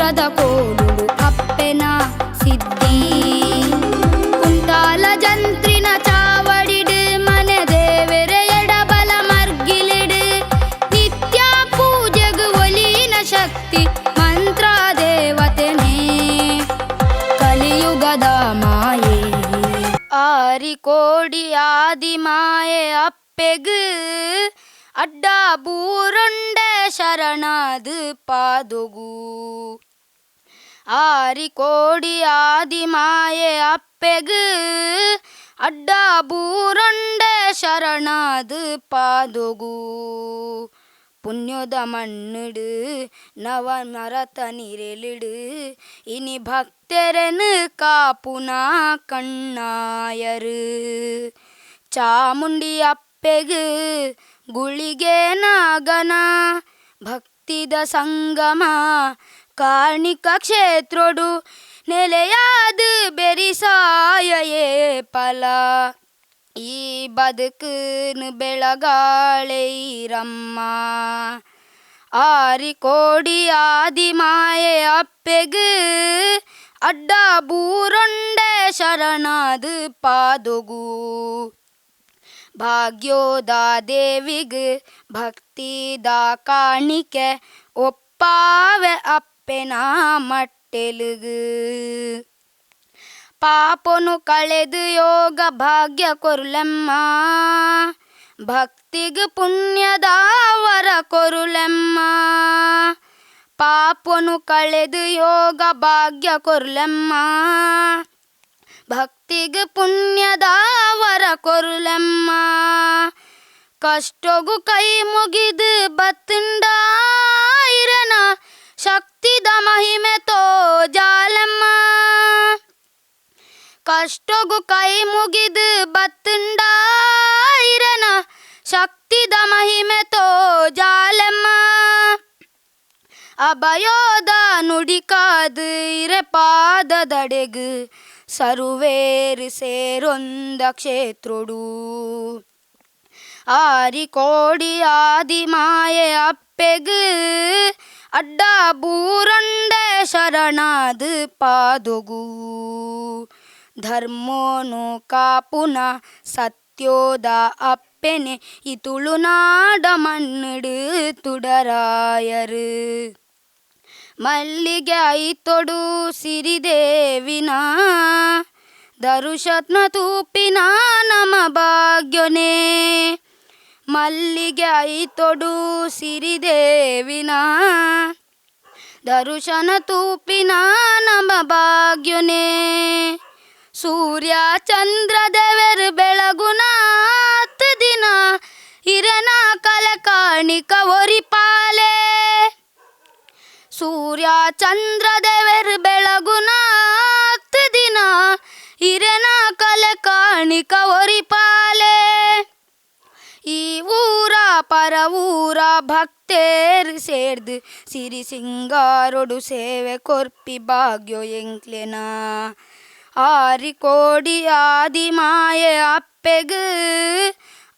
ಮಂತ್ರದ ಕೋಲುಡು ಅಪ್ಪೆನ ಸಿದ್ಧಿ ಕುಂಟಾಲ ಜಂತ್ರಿನ ಚಾವಡಿಡು ಮನೆ ದೇವೆರೆ ಎಡಬಲ ಮರ್ಗಿಲಿಡು ನಿತ್ಯ ಪೂಜೆಗು ಒಲಿನ ಶಕ್ತಿ ಮಂತ್ರ ದೇವತೆನೇ ಕಲಿಯುಗದ ಮಾಯೆ. ಆರಿ ಕೋಡಿ ಆದಿ ಮಾಯೆ ಅಪ್ಪೆಗು ಅಡ್ಡ ಬೂರೊಂಡೆ ಶರಣಾದು ಪಾದೊಗು. ಆರಿ ಕೋಡಿ ಆದಿ ಮಾಯೆ ಅಪ್ಪೆಗು ಅಡ್ಡ ಬೂರೊಂಡೆ ಶರಣಾದು ಪಾದೊಗು. ಪುಣ್ಯದ ಮಣ್ಣುಡು ನವ ನರತ ನಿರೆಲಿಡು ಇನಿ ಭಕ್ತರನು ಕಾಪುನ ಕಣ್ಣಾಯರು. ಚಾಮುಂಡಿ ಅಪ್ಪೆಗು ಗುಳಿಗೆ ನಾಗನ ಭಕ್ತಿದ ಸಂಗಮ ಕಾರ್ಣಿಕ ಕ್ಷೇತ್ರೊಡು ನೆಲೆಯಾದ ಬೆರಿಸಾಯೇ ಫಲ ಈ ಬದುಕುನು ಬೆಳಗಾಳೆರಮ್ಮ. ಆರಿ ಕೋಡಿ ಆದಿ ಮಾಯೆ ಅಪ್ಪೆಗು ಅಡ್ಡ ಬೂರೊಂಡೆ ಶರಣಾದು ಪಾದೊಗು. ಭಾಗ್ಯೋದ ದೇವಿಗ್ ಭಕ್ತಿದ ಕಾಣಿಕೆ ಒಪ್ಪಾವೆ ಅಪ್ಪೆನ ಮಟ್ಟೆಲುಗು. ಪಾಪನು ಕಳೆದು ಯೋಗ ಭಾಗ್ಯ ಕೊರುಲೆಮ್ಮ ಭಕ್ತಿಗ್ ಪುಣ್ಯದ ವರ ಕೊರುಲೆಮ್ಮ. ಪಾಪನು ಕಳೆದು ಯೋಗ ಭಾಗ್ಯ ಕೊರುಲೆಮ್ಮ ಭಕ್ತಿಗ್ ಪುಣ್ಯದ ವರ ಕೊರುಲೆಮ್ಮ. ಕಷ್ಟೊಗು ಕೈ ಮುಗಿದು ಬತ್ತುಂಡಾಯಿರನ ಶಕ್ತಿದ ಮಹಿಮೆ ತೋಜಾಲಮ್ಮ. ಕಷ್ಟೊಗು ಕೈ ಮುಗಿದು ಬತ್ತುಂಡಾಯಿರನ ಶಕ್ತಿದ ಮಹಿಮೆ ತೋಜಾಲಮ್ಮ. ಅಭಯೋದ ನುಡಿಕಾದು ಇರೆ ಪಾದದಡೆಗು ಸರುವೇರು ಸೇರೊಂದ ಕ್ಷೇತ್ರೊಡು. ಆರಿ ಕೋಡಿ ಆದಿ ಮಾಯೆ ಅಪ್ಪೆಗು ಅಡ್ಡ ಬೂರೊಂಡೆ ಶರಣಾದು ಪಾದೊಗು. ಧರ್ಮೋನು ಕಾಪುನ ಸತ್ಯೋದ ಅಪ್ಪೆನೆ ಈ ತುಳುನಾಡ ಮಣ್ಣುಡು ತುಡರಾಯರು. ಮಲ್ಲಿಗೆ ಐತೊಡು ಸಿರಿದೇವಿನ ದರುಶತ್ನ ತೂಪಿನ ನಮ ಭಾಗ್ಯನೇ. ಮಲ್ಲಿಗೆ ಐತೊಡು ಸಿರಿದೇವಿನ ದರುಶನ ತೂಪಿನ ನಮ ಭಾಗ್ಯನೇ. ಸೂರ್ಯ ಚಂದ್ರ ದೇವರು ಬೆಳಗುನಾತ್ ದಿನ ಹಿರನ ಕಲೆ ಕಾಣಿಕ ಒರಿಪಾಲೆ. ಸೂರ್ಯ ಚಂದ್ರ ದೇವರು ಬೆಳಗುನಾತ್ ದಿನ ಹಿರನ ಕಲೆ ಕಾಣಿಕ ಒರಿಪಾಲೆ. ಈ ಊರ ಪರ ಊರ ಭಕ್ತೇರು ಸೇರ್ದು ಸಿರಿ ಸಿಂಗಾರೊಡು ಸೇವೆ ಕೊರ್ಪಿ ಭಾಗ್ಯೋ ಎಂಕ್ಲೆನ. ಆರಿ ಕೋಡಿ ಆದಿ ಮಾಯೆ ಅಪ್ಪೆಗು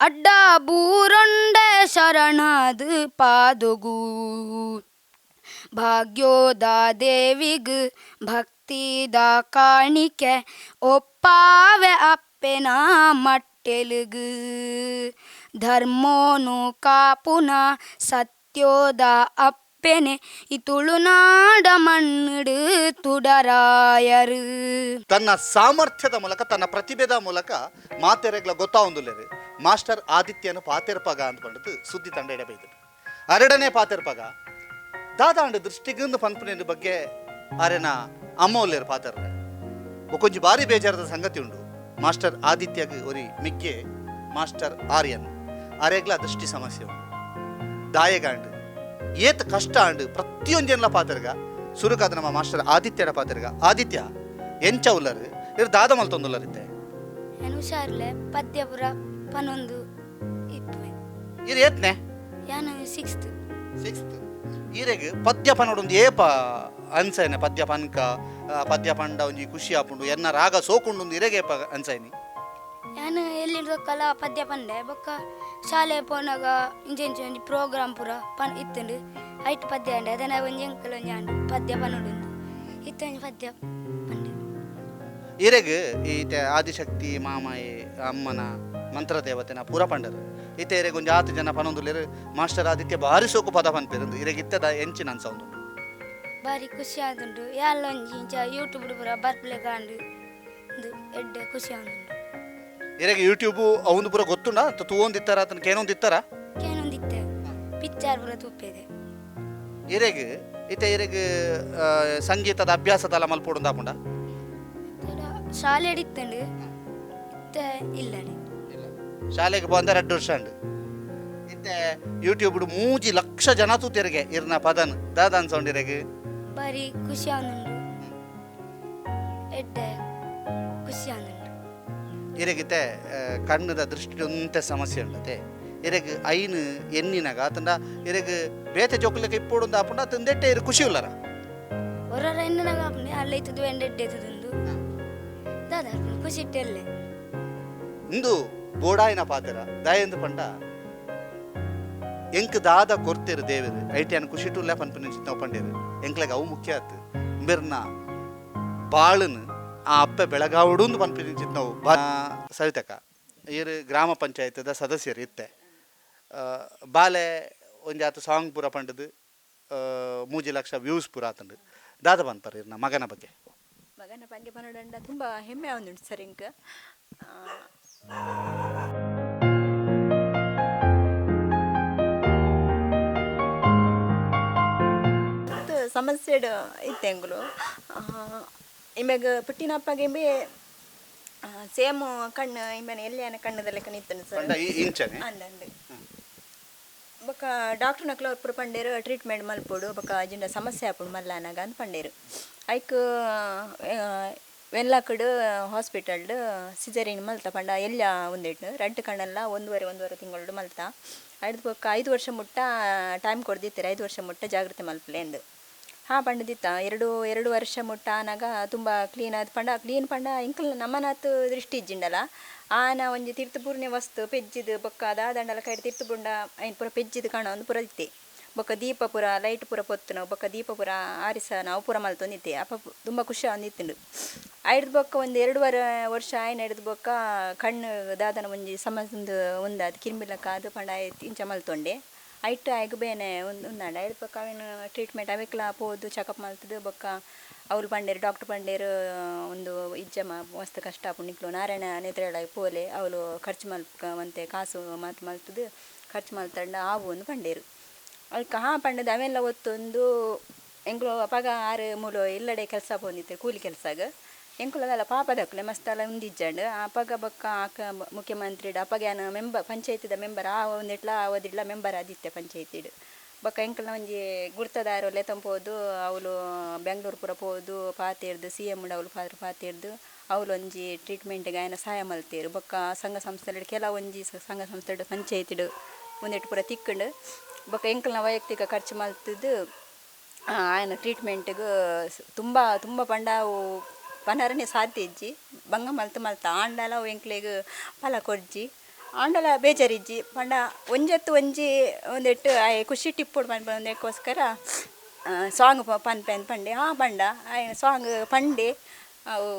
ಅಡ್ಡ ಬೂರೊಂಡೆ ಶರಣಾದು ಪಾದೊಗು. ಭಾಗ್ಯೋದ ದೇವಿಗ್ ಭಕ್ತಿದ ಕಾಣಿಕೆ ಒಪ್ಪಾವೆ ಅಪ್ಪೆನ ಮಟ್ಟೆಲುಗು. ಧರ್ಮೋನು ಕಾಪುನ ಸತ್ಯೋದ ಅಪ್ಪೆನೆ ಈ ತುಳುನಾಡ ಮಣ್ಣುಡು ತುಡರಾಯರು. ತನ್ನ ಸಾಮರ್ಥ್ಯದ ಮೂಲಕ ತನ್ನ ಪ್ರತಿಭೆದ ಮೂಲಕ ಮಾತೆರೆಗ್ಲ ಗೊತ್ತಾವೊಂದುಲ್ಲೆರ್ ಮಾಸ್ಟರ್ ಆದಿತ್ಯನ ಪಾತೆರ್ಪಗ ಅಂದ್ಕೊಂಡದ್ದು ಸುದ್ದಿ ತಂಡ ಎಡಬೈದು ಅರಡನೇ ಪಾತೆರ್ಪಗ ದಾದಾಂಡ ದೃಷ್ಟಿಗಂದು ಪನ್ಪುನ ಬಗ್ಗೆ ಅರೆನ ಅಮ್ಮ ಉಲ್ಲೇರು ಪಾತೆರ್ರೆ. ಒಂಜಿ ಬಾರಿ ಬೇಜಾರದ ಸಂಗತಿ ಉಂಡು. ಮಾಸ್ಟರ್ ಆದಿತ್ಯಗ್ ಒರಿ ಮಿಗ್ಗೆ ಮಾಸ್ಟರ್ ಆರ್ಯನ್ ಅರೆಗ್ಲ ದೃಷ್ಟಿ ಸಮಸ್ಯೆ ಉಂಡು. ದಾಯಗಾಂಡ್ ಏತ್ ಕಷ್ಟ ಆಂಡ್ ಪ್ರತಿಯೊಂಜೆನ್ಲ ಪಾತೆರ್ಗ ಸುರುಕಾದ ನಮ್ಮ ಮಾಸ್ಟರ್ ಆದಿತ್ಯಡ ಪಾತೆರ್ಗ. ಆದಿತ್ಯ ಎಂಚ ಉಲ್ಲರು ಇರ್ ದಾದ ಮಲ್ತೊಂದುಲ್ಲರ್ ಇತ್ತೆ? ನಾನು ಹುಷಾರ್ಲೆ ಪದ್ಯ ಪುರ ಪನೊಂದು ಇಪ್ಪುವೆ. ಇರ್ ಏತ್ನೆ? ಯಾನು ಸಿಕ್ಸ್ತ್. ಸಿಕ್ಸ್ತ್. ಈರೆಗ್ ಪದ್ಯ ಪನೋಡೊಂದು ಏಪ ಅನ್ಸೈನೆ? ಪದ್ಯ ಪನ್ಕ ಪದ್ಯ ಪಂಡ ಒಂಜಿ ಖುಷಿ ಆಪುಂಡು ಎನ್ನ ರಾಗ ಸೋಕುಂಡು ಇರೆಗೆ ಏಪ ಅನ್ಸೈನಿ? ಯಾನು ಎಲ್ಲಿಂದ ಪದ್ಯ ಪಂಡೆ ಬೊಕ್ಕ ಶಾಲೆ ಪೋನಾಗ ಇಂಚ ಇಂಚ ಒಂಜಿ ಪ್ರೋಗ್ರಾಮ್ ಪೂರ ಪನ್ ಇತ್ತುಂಡು ಐಟ್ ಪದ್ಯ ಅಂಡೆ ಅದನ್ನ ಒಂಜಿ ಎಂಕಲ್ ಒಂಜಿ ಆಂಡ್ ಪದ್ಯ ಪನೋಡುಂದು. ಇತ್ತೆ ಒಂಜಿ ಪದ್ಯ ಪಂಡೆ. ಇರೆಗ್ ಈತೆ ಆದಿಶಕ್ತಿ ಮಾಮಾಯಿ ಅಮ್ಮನ ಮಂತ್ರದೇವತೆನ ಪೂರ ಪಂಡರು. ಇತ್ತೆ ಇರೆಗ್ ಒಂಜಿ ಆತು ಜನ ಪನೊಂದುಲ್ಲೆರ್ ಮಾಸ್ಟರ್ ಆದಿತ್ಯ ಬಾರಿ ಸೋಕು ಪದ ಪನ್ಪೆರ್. ಇರೆಗ್ ಇತ್ತೆದ ಎಂಚಿನ ಅನ್ಸೊಂದುಂಡು? ಬಾರಿ ಖುಷಿ ಆದುಂಡು. ಯಾಲ ಒಂಜಿ ಇಂಚ ಯೂಟ್ಯೂಬ್ ಪೂರ ಬರ್ಪಲೆ ಕಾಂಡು ಇಂದು ಎಡ್ಡೆ ಖುಷಿ ಆದುಂಡು. ಇರೆಗ್ ಯೂಟ್ಯೂಬ್ ಅವಂದು ಪೂರ ಗೊತ್ತುಂಡ? ಅಂತ ತೂವೊಂದಿತ್ತಾರ ಅತನ ಕೇನೊಂದಿತ್ತಾರ? ಕೇನೊಂದಿತ್ತೆ, ಪಿಕ್ಚರ್ ಪೂರ ತೂಪೇದೆ. ಇರೆಗ್ ಇತ್ತೆ ಇರೆಗ್ ಸಂಗೀತದ ಅಭ್ಯಾಸದಲ್ಲ ಮಲ್ಪೊಡುಂದಾಪುಂಡ? ಶಾಲೆಡ್ ಇತ್ತುಂಡು, ಇತ್ತೆ ಇಲ್ಲಡೆ. ಶಾಲೆಗೆ ಬಂದ 2 ವರ್ಷ ಉಂಡು. ಇತ್ತೆ ಯೂಟ್ಯೂಬ್ 3 ಲಕ್ಷ ಜನ ತೂತೆರಿಗೆ ಇರ್ನ ಪದನ್ ದಾದ ಅನ್ಸೊಂಡಿರೆಗ್? ಬಾರಿ ಖುಷಿ ಆದುಂಡು, ಎಡ್ಡೆ ಖುಷಿ ಆದುಂಡು. ಇರೆಗಿತ್ತೆ ಕಣ್ಣದ ದೃಷ್ಟಿ ಒಂತೆ ಸಮಸ್ಯೆ ಉಂಡತೆ. ಇರೆಗ್ ಐನ್ ಎನ್ನಿನಾಗ ಆತಂಡ ಇರೆಗ್ ಬೇತೆ ಜೋಕುಲಕ್ಕೆ ಇಪ್ಪೊಡುಂದು ಆಪುಂಡ ತಂದೆಟ್ಟೆ ಇರು ಖುಷಿ ಉಲ್ಲರ? ಹೊರರ ಎನ್ನಿನಾಗ ಆಪುಂಡು, ಅಲ್ಲ ಇತ್ತದು ಎಂಡೆ ಎಡ್ಡೆ ಇತ್ತುದುಂದು ದಾದ ಖುಷಿ ಇಟ್ಟೆ ಅಲ್ಲೇ. ಇಂದು ಬೋಡಾಯಿನ ಪಾತೆರ ದಾಯೆಂದು ಪಂಡ ಎಂಕ್ ದಾದ ಕೊರ್ತೆರು ದೇವೆರು ಐಟಿ ಅನ್ ಖುಷಿ ಟುಲ್ಲ ಪನ್ಪಿನ ಚಿತ್ತ ಪಂಡೇರು. ಎಂಕ್ಲೆಗ್ ಅವು ಮುಖ್ಯ ಆತು. ಮೆರ್ನ ಬಾಳನ್ ಆ ಅಪ್ಪೆ ಬೆಳಗಾವಡು ಪನ್ಪಿನ ಚಿತ್ತ ಸವಿತಕ್ಕ ಇರು ಗ್ರಾಮ ಪಂಚಾಯತ್ದ ಸದಸ್ಯರು ಇತ್ತೆ. ಬಾಲೆ ಒಂಜಾತ ಸಾಂಗ್ ಪೂರ ಪಂಡದು 3 ಲಕ್ಷ ವ್ಯೂಸ್ ಪೂರ ಆತಂಡು. ದಾದ ಪನ್ಪರ್ ಇರ್ನ ಮಗನ ಬಗ್ಗೆ? ಮಗನ ಬಗ್ಗೆ ಪನೋಡಂಡ ತುಂಬ ಹೆಮ್ಮೆ ಆವೊಂದುಂಡು ಸರ್ ಎಂಕ್. ಸಮಸ್ಯೆಡ್ ಇತ್ತೆ ಎಂಗುಲು ಇಮೆಗ್ ಪುಟ್ಟಿನಪ್ಪಗೆ ಇಂಬೆ ಸೇಮ್ ಕಣ್ಣು ಇಂಬೆನ ಎಲ್ಲಿಯನ ಕಣ್ಣದ ಲೆಕ್ಕ ನಿತ್ತುಂಡು ಸರ್. ಪಂಡ ಇಂಚನೆ? ಅಂದಂದು. ಬೊಕ್ಕ ಡಾಕ್ಟರ್ ನಕ್ಲ ಪೂರ ಪಂಡೇರು ಟ್ರೀಟ್ಮೆಂಟ್ ಮಲ್ಪೊಡು, ಬೊಕ್ಕ ಅಜಿಂಡ ಸಮಸ್ಯೆ ಆಪುಂಡು ಮಲ್ಲಾನಾಗ ಅಂತ ಪಂಡೇರು. ಐಕ್ ವೆನ್ಲಾಕಡ್ ಹಾಸ್ಪಿಟಲ್ಡ್ ಸಿಜರಿನ್ ಮಲ್ತ ಪಂಡ ಎಲ್ಲ ಒಂದಿಟ್ಟು 2 ಕಣ್ಣೆಲ್ಲ ಒಂದೂವರೆ ತಿಂಗಳು ಮಲ್ತ. ಐದು ಬೊಕ್ಕ 5 ವರ್ಷ ಮುಟ್ಟ ಟೈಮ್ ಕೊಡ್ದಿತ್ತಾರೆ, 5 ವರ್ಷ ಮುಟ್ಟ ಜಾಗ್ರತೆ ಮಲ್ಪಲೆ ಎಂದು. ಹಾಂ ಪಂಡದಿತ್ತ 2 ವರ್ಷ ಮುಟ್ಟ ಆನಾಗ ತುಂಬ ಕ್ಲೀನ್ ಆದ್ ಪಂಡ ಕ್ಲೀನ್ ಪಂಡ ಇಂಕಲ್ ನಮ್ಮನಾತ್ ದೃಷ್ಟಿ ಇಜ್ಜಿಂಡಲ ಆನ ಒಂಜಿ ತಿರ್ತು ಪೂರ್ಣೆ ವಸ್ತು ಪೆಜ್ಜಿದ್ ಬೊಕ್ಕ ದಾದಂಡಲ ಕೈಟ್ ತಿರ್ತು ಪುಂಡ ಐನ್ ಪೂರ ಪೆಜ್ಜಿದ್ ಕಾಣ ಒಂದು ಪೂರ ಇತ್ತೆ. ಬೊಕ್ಕ ದೀಪ ಪೂರ ಲೈಟ್ ಪೂರ ಪೊತ್ತುನ ಬೊಕ್ಕ ದೀಪ ಪೂರ ಆರಿಸ ನಾವು ಪೂರ ಮಲ್ತೊಂದಿತ್ತೆ. ಅಪ್ಪ ತುಂಬ ಖುಷಿ ಆವೊಂದಿತ್ತುಂಡು. ಐಡ್ದ್ ಬೊಕ್ಕ ಒಂದು 2.5 ವರ್ಷ ಆಯ್ನ ಹಿಡ್ದು ಬೊಕ್ಕ ಕಣ್ಣು ದಾದನ ಒಂಜಿ ಸಮಸ್ಯೆ ಒಂದಾದ್ ಕಿರ್ಮಿಲಕ್ಕ ಅದು ಪಂಡ ಆಯ್ತು ಇಂಚ ಮಲ್ತೊಂಡೆ. ಐಟ್ ಆಯ್ಗ್ ಬೇನೆ ಉಂದಾಂಡ ಐಡ್ ಬೊಕ್ಕ ಅವೇನು ಟ್ರೀಟ್ಮೆಂಟ್ ಅವೆಕ್ಲ ಪೋದು ಚೆಕಪ್ ಮಲ್ತದು. ಬೊಕ್ಕ ಅವ್ಲು ಪಂಡೇರು ಡಾಕ್ಟ್ರ್ ಪಂಡೇರು ಒಂದು ಇಜ್ಜಮ್ಮ ಮಸ್ತ್ ಕಷ್ಟ ಆಪುಂಡು ನಿಕ್ಲು ನಾರಾಯಣ ನೇತ್ರಾಲಯ ಪೋಲೆ ಅವಳು ಖರ್ಚು ಮಲ್ಪ ಮಂತೆ ಕಾಸು ಮಾತು ಮಲ್ತದು ಖರ್ಚು ಮಲ್ತಂಡ ಆವು ಒಂದು ಪಂಡೇರು. ಅಲ್ಕ ಹಾಂ ಪಂಡದ ಅವೆಲ್ಲ ಒತ್ತೊಂದು ಎಂಕ್ಲು ಅಪಗ 6 ಮೂಲು ಇಲ್ಲಡೆ ಕೆಲಸ ಪೋಂದಿತ್ತೆ ಕೂಲಿ ಕೆಲಸಗ. ಎಂಕುಲದಲ್ಲ ಪಾಪದಕ್ಕಲೆ ಮಸ್ತ್ ಅಲ್ಲ ಉಂದಿಜ್ಜಂಡು. ಅಪಗ ಬೊಕ್ಕ ಆಕ ಮುಖ್ಯಮಂತ್ರಿಡ್ ಅಪಗ ಯಾನ್ ಮೆಂಬರ್ ಪಂಚಾಯತಿದ ಮೆಂಬರ್ ಆ ಒಂದಿಟ್ಲ ಓದಿಡ್ಲ ಮೆಂಬರ್ ಆದಿತ್ತೆ ಪಂಚಾಯತಿಡ್. ಬೊಕ್ಕ ಎಂಕಲ್ನ ಒಂಜಿ ಗುರ್ತದಾರು ಲೆತಂಪೋದು ಅವಳು ಬೆಂಗ್ಳೂರು ಪೂರ ಪೋದು ಪಾತೆರ್ದು ಸಿ ಎಮ್ ಅವಳು ಪಾತೆರ್ದು ಅವಳು ಒಂಜಿ ಟ್ರೀಟ್ಮೆಂಟ್ಗೆ ಆಯನ ಸಹಾಯ ಮಲ್ತೇರು. ಬೊಕ್ಕ ಸಂಘ ಸಂಸ್ಥೆಲೆಡ್ ಕೆಲವೊಂಜಿ ಸಂಘ ಸಂಸ್ಥೆಡ್ ಪಂಚಾಯತಿಡ್ ಒಂದೆಟ್ಟು ಪೂರ ತಿಕ್ಕಂಡು. ಬೊಕ್ಕ ಎಂಕಲ್ನ ವೈಯಕ್ತಿಕ ಖರ್ಚು ಮಲ್ತದ್ದು ಆಯನ ಟ್ರೀಟ್ಮೆಂಟ್ಗೆ ತುಂಬ ತುಂಬ ಪಂಡ ಅವು ಪನರನೆ ಸಾಧ್ಯ ಇಜ್ಜಿ. ಬಂಗ ಮಲ್ತು ಮಲ್ತ ಆಂಡಲ ಅವು ಎಂಕ್ಲೆಗ್ ಫಲ ಕೊರ್ಜಿ ಆಂಡಲ ಬೇಜಾರಿಜ್ಜಿ. ಪಂಡ ಒಂಜತ್ತು ಒಂಜಿ ಒಂದೆಟ್ಟು ಆಯೆ ಖುಷಿ ಟಿಪ್ಪುಡು ಪನ್ಪೊಂದಕ್ಕೋಸ್ಕರ ಸಾಂಗ್ ಪನ್ಪೆ ಅಂದ್ ಪಂಡೆ. ಆ ಪಂಡ ಆಯೆ ಸಾಂಗ್ ಪಂಡೆ ಅವು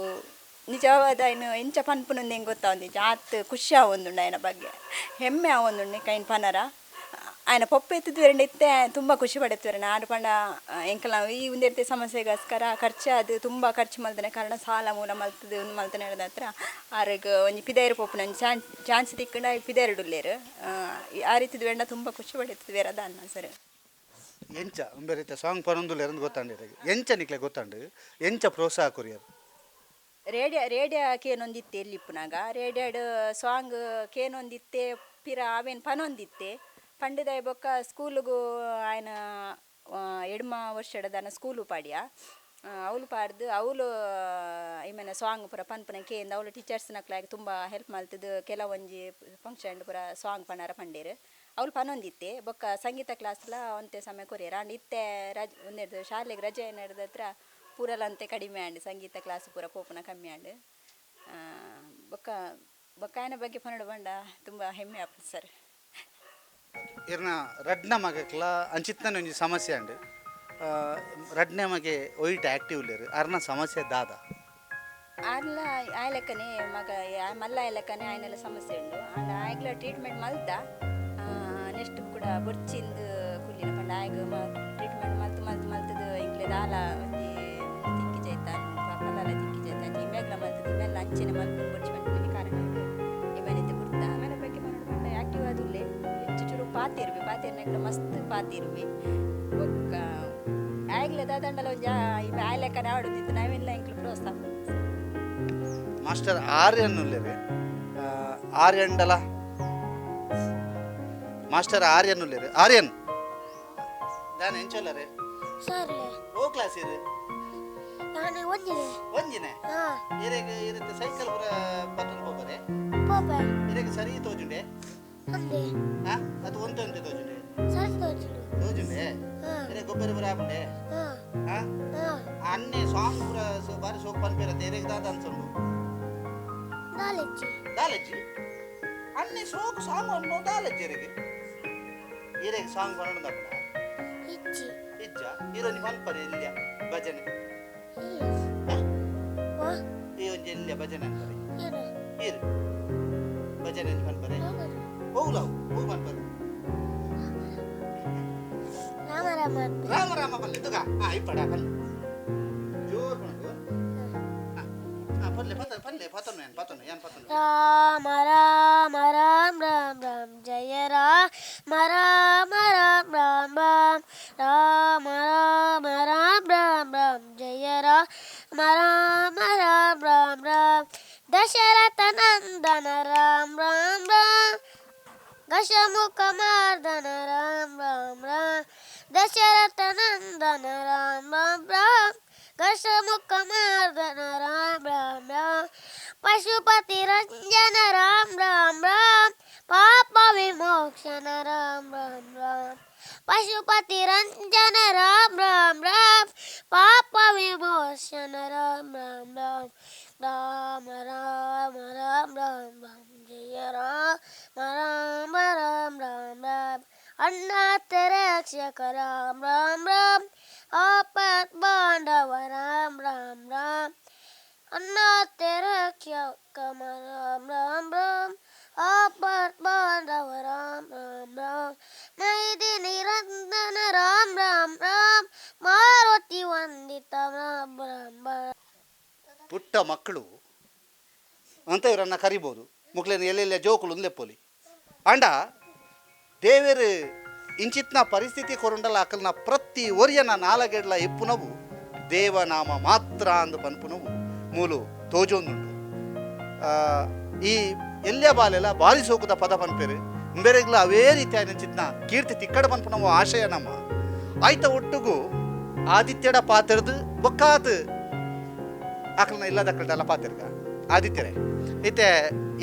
ನಿಜವಾದ ಐನು ಎಂಚ ಪನ್ಪುನಂದು ಎಂಕ್ ಗೊತ್ತಾವೊಂದಿಜ್ಜಿ. ಆತ್ ಖುಷಿ ಆವೊಂದುಂಡು ಆಯನ ಬಗ್ಗೆ, ಹೆಮ್ಮೆ ಆವೊಂದುಂಡು ಕೈನ್ ಪನರ. ಆಯನ ಪೊಪ್ಪೆ ಎತ್ತುದು ಇತ್ತೆ ತುಂಬ ಖುಷಿ ಪಡೆತ್ವೆರ್. ನಾಡು ಪಂಡ ಎಂಕಲ್ನ ಈ ಉಂದೆರ್ತೆ ಸಮಸ್ಯೆಗೋಸ್ಕರ ಖರ್ಚಾದ್ ತುಂಬ ಖರ್ಚು ಮಲ್ತನೆ ಕಾರಣ ಸಾಲ ಮೂಲ ಮಲ್ತದು ಉಂದು ಮಲ್ತನೆ ಹತ್ರ ಆರೆಗ್ ಒಂಜಿ ಪಿದೈರು ಪೋಪುನ ಒಂಜಿ ಚಾನ್ಸ್ ತಿಕ್ಕಂಡ ಪಿದೈರುಡುಲ್ಲೆರ್. ಆ ರೀತಿದ ವೇಂಡ ತುಂಬ ಖುಷಿ ಪಡೆತ್ವೆರ್ ಅದಾನ ಸರ್. ಎಂಚ ಉಂಬೆ ರೀತಿ ಸಾಂಗ್ ಪನೊಂದುಲ್ಲೆರ್ ಅಂದ್ ಗೊತ್ತಾಂಡ್ ಇರೆಗ್. ಎಂಚ ನಿಕ್ಲೆ ಗೊತ್ತಾಂಡ್, ಎಂಚ ಪ್ರೋತ್ಸಾಹ ಕೊರಿಯರ್? ರೇಡಿಯೋ ಕೇನೊಂದಿತ್ತೆ ಎಲ್ಲಿಪ್ಪುನಾಗ ರೇಡಿಯೋಡ್ ಸಾಂಗ್ ಕೇನೊಂದಿತ್ತೆ ಪಿರ ಅವೇನು ಪನೊಂದಿತ್ತೆ. ಪಂಡದಾಯ ಬೊಕ್ಕ ಸ್ಕೂಲುಗು ಆಯನ ಎಡ್ಮ ವರ್ಷದ ಸ್ಕೂಲು ಪಾಡ್ಯ ಅವಳು ಪಾಡ್ದು ಅವಳು ಐಮೆನ ಸಾಂಗ್ ಪೂರ ಪನ್ಪುನ ಕೇಂದ್ ಅವಳು ಟೀಚರ್ಸ್ನಕ್ಲಾಗ ತುಂಬ ಹೆಲ್ಪ್ ಮಲ್ತದು. ಕೆಲವೊಂಜಿ ಫಂಕ್ಷನ್ ಪೂರ ಸಾಂಗ್ ಪನಾರ ಪಂಡೇರು ಅವಳು ಪನೊಂದಿತ್ತೆ. ಬೊಕ್ಕ ಸಂಗೀತ ಕ್ಲಾಸ್ಲ ಒಂತೆ ಸಮಯ ಕೊರಿಯರ್. ಆಂಡ್ ಇತ್ತೆ ರಜೆ ಒಂದೆಡ್ದು ಶಾಲೆಗೆ ರಜೆ ನಡೆದ ಹತ್ರ ಪೂರಲ ಅಂತೆ ಕಡಿಮೆ ಆಂಡ್, ಸಂಗೀತ ಕ್ಲಾಸ್ ಪೂರ ಪೋಪುನ ಕಮ್ಮಿ ಆಂಡ್. ಬೊಕ್ಕ ಬೊಕ್ಕ ಆಯನ ಬಗ್ಗೆ ಪನೊಡು ಪಂಡ ತುಂಬ ಹೆಮ್ಮೆ ಆಪುಂಡು ಸರ್. ಇರ್ನ ರಡ್ನ ಮಗಕ್ಲ ಅಂಚಿತ್ತನ ಒಂಜಿ ಸಮಸ್ಯೆ ಆಂಡ್. ರಡ್ನೇ ಮಗೆ ಒಯ್ಟ್ ಆಕ್ಟಿವ್ ಲೇರು ಅರ್ನ ಸಮಸ್ಯೆ ದಾದ ಆರ್ಲ ಆಯ್ಲೆಕ್ಕನೆ ಮಗ ಮಲ್ಲ ಆಯ್ಲೆಕ್ಕನೆ ಆಯ್ನೆಲ್ಲ ಸಮಸ್ಯೆ ಉಂಡು ಆಂಡ ಆಯ್ಗ್ಲ ಟ್ರೀಟ್ಮೆಂಟ್ ಮಲ್ತ ನೆಕ್ಸ್ಟ್ ಕೂಡ ಬೊರ್ಚಿಂದು ಕುಲ್ಲಿನ ಪಂಡ ಆಯ್ಗ ಟ್ರೀಟ್ಮೆಂಟ್ ಮಲ್ತು ಮಲ್ತು ಮಲ್ತದು ಇಂಗ್ಲೆ ದಾಲ ಒಂಜಿ ತಿಕ್ಕಿ ಜೈತ ಫಲಾಲ ತಿಕ್ಕಿ ಜೈತ ಅಂಚೆ ಇಮ್ಯಾಗ್ಲ ಮಲ್ತದು ಇಮ್ಮೆಲ್ಲ ಅಂಚೆನೆ ಮಲ್ಪುನ ಬೊರ್ಚಿ ಪನ್ಪಿನ ಕಾರಣ ಇಮ್ಯಾನಿತ್ತೆ ಬುಡ್ತ ಆಮೇಲೆ ಬಗ್ಗೆ ಪನ್ನೊಂದು ಪಂಡ ಆಕ್ಟಿವ್ ಆದುಲ್ಲೆ ಹೆಚ್ಚು ಚುರು ಪಾತಿರ್ವಿ ಪಾತಿರ್ನಾಗ್ಲ ಮಸ್ತ್ ಪಾತಿರ್ವಿ ಬೊಕ್ಕ ಆಯ್ಗ್ಲ ದಾದಂಡಲ ಒಂಜಿ ಇಮ್ಮೆ ಆಯ್ಲೆಕ್ಕನೆ ಆಡುದಿತ್ತು ನಾವೆಲ್ಲ ಇಂಕ್ಲು ಪ್ರೋತ್ಸಾಹ. ಮಾಸ್ಟರ್ ಆರ್ಯನ್ ಉಲ್ಲೇರು ಆರ್ಯಂಡಲ ಮಾಸ್ಟರ್ ಆರ್ಯನ್ ಉಲ್ಲೇರು ಆರ್ಯನ್ ದಾನ ಎಂಚೊಲ್ಲರೆ ಸರ್ಲೆ ಓ ಕ್ಲಾಸ್ ಇರು ನಾನು ಒಂಜಿನೆ ಒಂಜಿನೆ ಹಾ ಇರೆಗ್ ಇರುತ್ತೆ ಸೈಕಲ್ ಪೂರ ಪತ್ತೊಂದು ಪೋಪರೆ ಪೋಪೆ ಇರೆಗ್ ಸರಿ ತೋಜುಂಡೆ ಅಂದೆ ಹಾ ಅದು ಒಂತೆ ಒಂತೆ ತೋಜುಂಡೆ ಸರಿ ತೋಜುಂಡು ತೋಜುಂಡೆ ಹಾ ಇರೆಗ್ ಗೊಬ್ಬರ ಪೂರ ಆಪುಂಡೆ ಹಾ ಹಾ ಹಾ ಅನ್ನೆ ಸಾಂಗ್ ಪೂರ ಬಾರಿ ಸೋಕ್ ಪನ್ಪೇರತ್ತೆ ಇರೆಗ್ ದಾದ ಅನ್ಸೊಂಡು ದಾಲೆಜ್ಜಿ ದಾಲಜ್ಜಿ ಅನ್ನೆ ಸೋಕ್ ಸಾಂಗ್ ಅನ್ನು ದಾಲಜ್ಜಿ ಇರೆಗ್ ಇರೆಗ್ ಸಾಂಗ್ ಬರೋಣ ಇಜ್ಜಿ ಇಜ್ಜ ಇರೋನಿ ಪನ್ಪರೆ ಎಲ್ಲಿಯ ಭಜನೆ ಇಲ್ಲ ವಾ ಈ ಒಂಜಿ ಎಲ್ಲಿಯ ಭಜನೆ ಅನ್ಪರೆ ಏನು ಇರು ಭಜನೆ ಅಂತ ಪನ್ಪರೆ ಹೋಗೋದು ಹೋಗ್ಲಾವು ಹೋಗ್ ಪನ್ಪರೆ ರಾಮ ರಾಮ ಅನ್ಪೆ. ರಾಮ ರಾಮ ಪಲ್ಲೆ ತುಗ ಹಾ ಇಪ್ಪಡ ಪಲ್ಲೆ ಜೋರ್ ಪಣದು ಹಾ ಪಲ್ಲೆ ಪತ ಪಲ್ಲೆ ಪತನು ಏನ್ ಪತನು ಏನ್ ಪತನು ರಾಮ ರಾಮ ರಾಮ ರಾಮ ರಾಮ ಜಯ ರಾಮ ರಾಮ ರಾಮ ರಾಮ ರಾಮ ರಾಮ ರಾಮ ರಾಮ ರಾಮ ಜಯ ರಾಮ ರಾಮ ರಾಮ ರಾಮ ರಾಮ ದಶರಥ ನಂದನ ರಾಮ ರಾಮ ರಾಮ ದಶಮುಖ ಮಾರ್ದನ ರಾಮ ರಾಮ ರಾಮ ದಶರಥ ನಂದನ ರಾಮ ರಾಮ ರಾಮ ದಶಮುಖ ಮಾರ್ದನ ರಾಮ ರಾಮ ರಾಮ ಪಶುಪತಿ ರಂಜನ ರಾಮ ರಾಮ ರಾಮ ಪಾಪ ವಿಮೋಕ್ಷನ ರಾಮ ರಾಮ ರಾಮ ಪಶುಪತಿ ರಂಜನ ರಾಮ ರಾಮ ರಾಮ ಪಾಪ ವಿಮೋಚನ ರಾಮ ರಾಮ ರಾಮ ರಾಮ ರಾಮ ರಾಮ ರಾಮ ರಾಮ ಜಯ ರಾಮ ರಾಮ ರಾಮ ರಾಮ ರಾಮ ಅನ್ನಾಥ ರಕ್ಷಕ ರಾಮ ರಾಮ ರಾಮ ಆಪತ್ ಬಾಂಧವ ರಾಮ ರಾಮ ರಾಮ ಅನ್ನಾಥ ರಕ್ಷಕ ರಾಮ ರಾಮ ರಾಮ ಆಪತ್ ಬಾಂಧವ ರಾಮ ರಾಮ ರಾಮ ನೈದಿ ನಿರಂತನ ರಾಮ ರಾಮ ರಾಮ ಮಾರುತಿ ವಂದಿತ ರಾಮ ರಾಮ ರಾಮ. ಪುಟ್ಟ ಮಕ್ಕಳು ಅಂತ ಇವರನ್ನು ಕರಿಬೋದು ಮುಕ್ಲೇನ ಎಲ್ಲೆಲ್ಲ ಜೋಕುಲು ಲೆಪ್ಪೊಲಿ ಅಂಡ ದೇವೇರು ಇಂಚಿತ್ನ ಪರಿಸ್ಥಿತಿ ಕೊರುಂಡಲ ಅಕಲ್ನ ಪ್ರತಿ ಒರಿಯನ ನಾಲಗೆಡ್ಲ ಇಪ್ಪುನವು ದೇವನಾಮ ಮಾತ್ರ ಅಂದು ಪನ್ಪುನವು ಮೂಲು ತೋಜೊಂದುಂಡು. ಈ ಎಲ್ಲಿಯ ಬಾಲೆಲ್ಲ ಬಾರಿ ಸೋಕುದ ಪದ ಪನ್ಪೇರು ಬೇರೆಗ್ಲ ಅವೇ ರೀತಿಯ ಚಿತ್ನ ಕೀರ್ತಿ ತಿಕ್ಕಡ ಪನ್ಪುನವು ಆಶಯ ನಮ್ಮ ಆಯ್ತ ಒಟ್ಟುಗು ಆದಿತ್ಯಡ ಪಾತೆರ್ದು ಬೊಕ್ಕಾತ್ ಆಕಲ್ನ ಇಲ್ಲದ ಪಾತೆರ್ಗ ಆದಿತ್ಯರೇ ಇತ್ತೆ